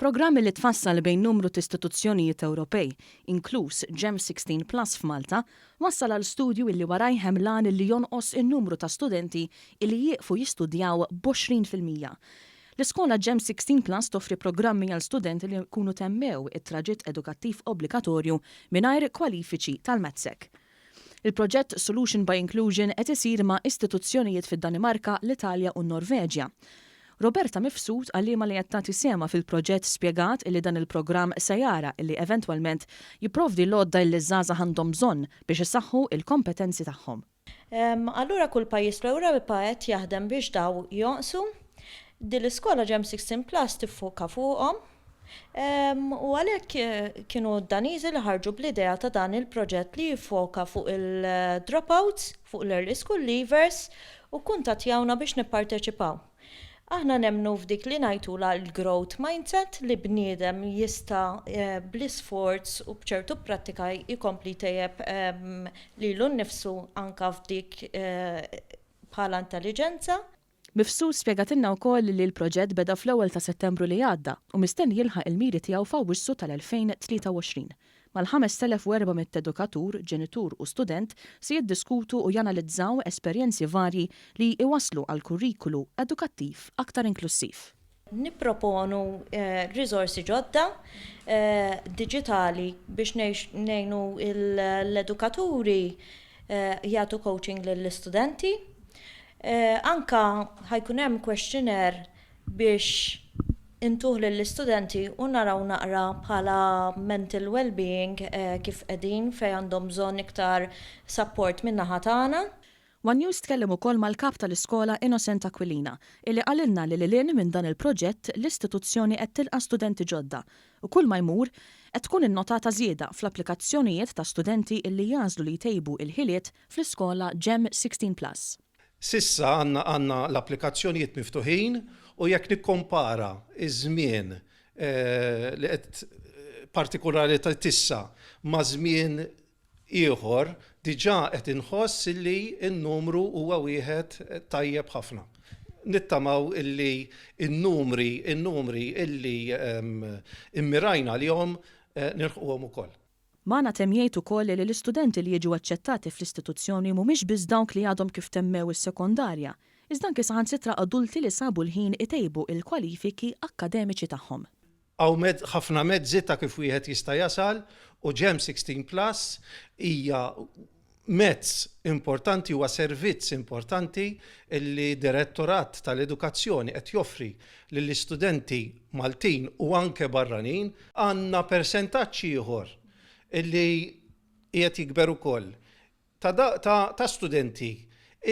Programm li tfassal bejn numru t'istituzzjonijiet Ewropej, inkluż GEM 16 Plus f'Malta, wassal għal studju illi warajh hemm l-għan illi jonqos in-numru ta' studenti illi jieqfu jistudjaw b'20%. L-iskola GEM 16 Plus toffri programmi għal studenti li jkunu temmew it-traġitt edukattiv obbligatorju mingħajr kwalifiċi tal-MATSEC. Il-proġett Solution by Inclusion qed isir ma' istituzzjonijiet fid-Danimarka, l-Italja u n-Norveġja. Roberta Mifsud, għalliema li qed tagħti sehemha fil-proġett spjegat illi dan il-programm se jara illi eventwalment jipprovdi l-għodda illi ż-żgħażagħ għandhom bżonn biex isaħħu l-kompetenzi tagħhom. Allura kull pajjiż fl-Ewropa qed jaħdem biex daw jonqsu. Din l-iskola GEM 16 Plus tiffoka fuqhom. U għalhekk kienu d-Daniżi li ħarġu bl-idea ta' dan il-proġett li jiffoka fuq il-dropouts, fuq l-early school leavers u kkuntattjawna biex nipparteċipaw. Aħna nemmnu f'dik li ngħidulha l-growth mindset li bniedem jista' bl-isforz u b'ċertu prattika jkompli jtejjeb lilu nnifsu anke f'dik bħala intelliġenza. Mifsud spjegatilna wkoll li l-proġett beda fl-ewwel ta' Settembru li għadda u mistenni jilħaq il-miri tiegħu f'Awwissu tal-2023. Mal-5,400 edukatur, ġenitur u student se jiddiskutu u janalizzaw esperjenzi varji li iwasslu għal kurrikulu edukattiv aktar inklussiv. Nipproponu riżorsi ġodda diġitali biex ngħinu l-edukaturi jagħtu coaching lill-istudenti. Anke ħa jkun hemm questionnaire biex intuh lill-istudenti u naraw naqra bħala mental well-being kif qegħdin fejn għandhom bżonn iktar support min-naħa tagħna. One News tkellem ukoll mal-Kap tal-iskola Innocent Aquilina, illi qalilna li lil hinn minn dan il-proġett l-istituzzjoni qed tilqa' studenti ġodda u kull ma jmur qed tkun innotata żieda fl-applikazzjonijiet ta' studenti illi jagħżlu li jtejbu il-ħiliet fl-iskola GEM 16 Plus. S'issa għandna għandna l-applikazzjonijiet miftuħin u jekk nikkompara ż-żmien li qed partikolari ta' issa ma' żmien ieħor, diġà qed inħoss illi n-numru huwa wieħed tajjeb ħafna. Nittamaw illi n-numri n-numri illi mmirajna għalihom nilħquhom ukoll. Magħna temm jgħid ukoll li l-istudenti li jiġu aċċettati fl-istituzzjoni mhumiex biss dawk li għadhom kif temmew is-sekondarja, iżda anki saħansitra adulti li sabu l-ħin itejbu l-kwalifiki akkademiċi tagħhom. Hawn ħafna mezzi ta' kif wieħed jista' jasal u GEM 16 Plus hija mezz importanti, huwa servizz importanti li Direttorat tal-Edukazzjoni qed joffri lill-istudenti Maltin u anke barranin. Għandna persentaġġ ieħor li qiegħed jikber ukoll ta' ta' studenti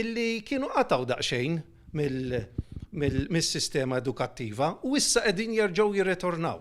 illi kienu qatgħu daqsxejn mill-sistema edukattiva u issa qegħdin jerġgħu jirritornaw.